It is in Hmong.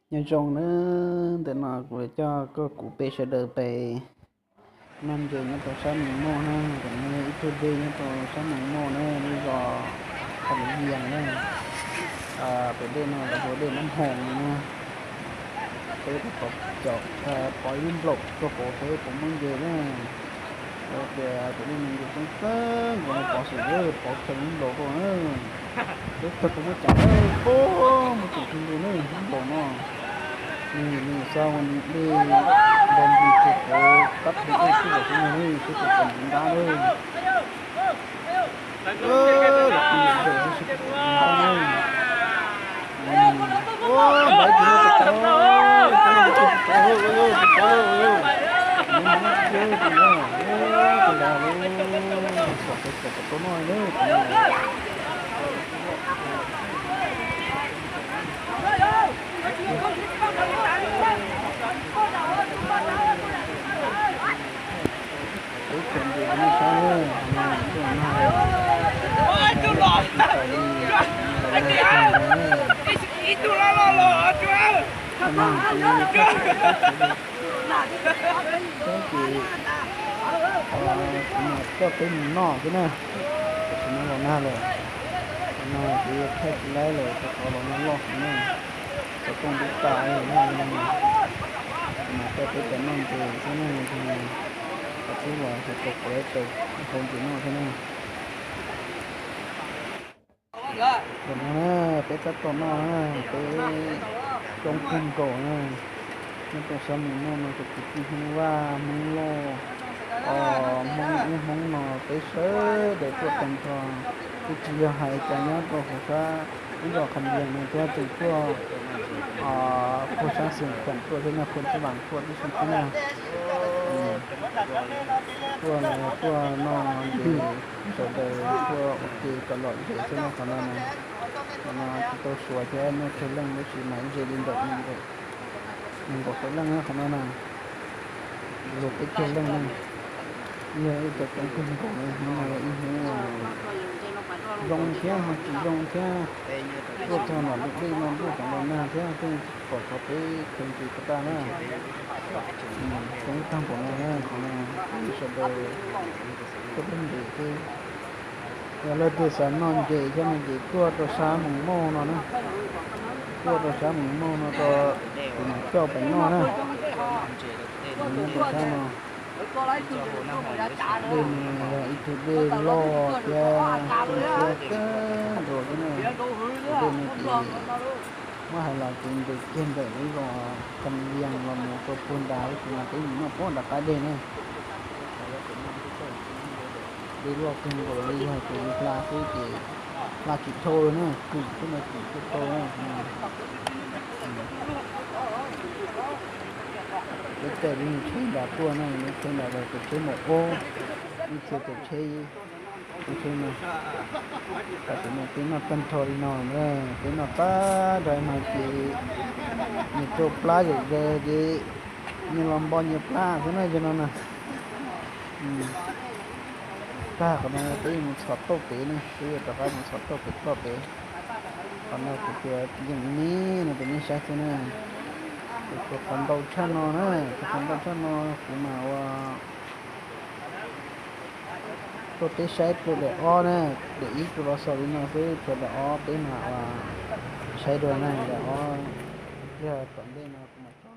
Nyob zoo nawb, ntawm no kuv yuav coj koj kuv peb sawv daws pem noj ntses nyob rau sab Moos Mauj na, tam no yog ib tug dej nyob rau sab Moos Mauj na, lub zos Kham Vias na. Pem dej no lawv hu dej Nab Hoos na. Peb rau tom, pov ib lub nplaum rau hauv peb puas muaj ntses na. Tias pem dej no ntses coob kawg nkaus no, pov xwm pov kheev lub nplaum rau na. Peb tag puas muaj cov, peb muaj cov kheev ntses na lub nplaum no. Nws, nws xa ua nws dej npog npis rau hauv kab pes dej xwb los xwb no, peb tau pom ntiv ntab lawm. Peb cov ntses nej saib, no tuaj nag, tsis tau li, tsis tau li, tsis tau li. Nag, peb ces kuv mam coj peb mus noj xwb na, tam sim no los nag lawm, no ces thaij tsis laib lawm, rau qhov los nag loj heev na, xov tooj twb tas li na, kuv mam coj peb cov noj ntses xwb na, qhov twb los hais tau qhov lawv tau hau ntses noj xwb na. Tam no na, peb tab tom noj na, peb coob kawg nkaus na. Nyob rau sab Moos Mauj no tus kwv tij Hmoob Vaj, Hmoob Lauj, Hmoob ub Hmoob no peb sawv daws tuaj tag nrho, twb tsis yog hais cov nyob rau hauv sab ib zos Kham Vias no thiab, tseem tuaj puag sab Xeem Khuam tuaj thiab no, puag Txwj Vam tuaj tib si thiab na. Tuaj, tuaj noj ntses, sawv daws tuaj ua ke kom lom zem xwb na qhov no na. Qhov no tsis tau suav thiab, muaj tsawg leej tab sis mas ib ze li ntawm nees nkaum, nees nkaum tawm leej na qhov no na. Luag peb caug leej na. Yog ib cov coob kawg nkaus li, hnub no yog ib hnub zoo thiab ho tsis zoo thiab. Tuaj txog nram lub dej no ntuj tseem los nag thiab, thiaj pom qhov peb khaws ntses puas tag na. Coob tag npaum no na, qhov no peb sawv daws tuaj pem ntses xwb. Yog leej twg xav noj ntses thiab no ces tuaj rau sab Moos Mauj no na. Tuaj rau sab Moos Mauj no rau kuv mam coj pem noj na. Nyob rau sab no, dej no yog ib tug dej loj thiab zoo siab kawg nkaus thiab na. Tus dej no ces muab hais los ces nres kiag ntawm lub zos Kham Vias los mus rau puag nrad, tab sis mas peb mus noj puag nram qab dej na. Dej loj kawg nkaus li, yog hais tias hla xwb ces hla tsis dhau li na, kwm xwb mas kwm tsis dhau na. Peb caij lub tsheb nrad tuaj na, lub tsheb nrad los tus tsheb maum ub, ib txhia tus tsheb, tus tsheb no. Tam sim no peb noj tag nrho li no na, peb noj tag nrho li no ces nyias rau plab zom zaws ces nyias los npo nyias plab xwb na, yog no na. Tag qhov no peb yuav mus txhom tauj pem na, peb yuav rov qab mus txhom tauj pem toj pem. Qhov no kuv tsuas yeem me no rau nej saib xwb na. Kuv tsuas qhov ntau tshaj no na, tsuas qhov ntau tshaj no kuv mam ua tuaj peb saib rau daim ob na, daim ib kuv los xaus li no xwb, tshuav daim ob peb mam ua saib dua na, daim ob yog tom ntej no kuv mam tso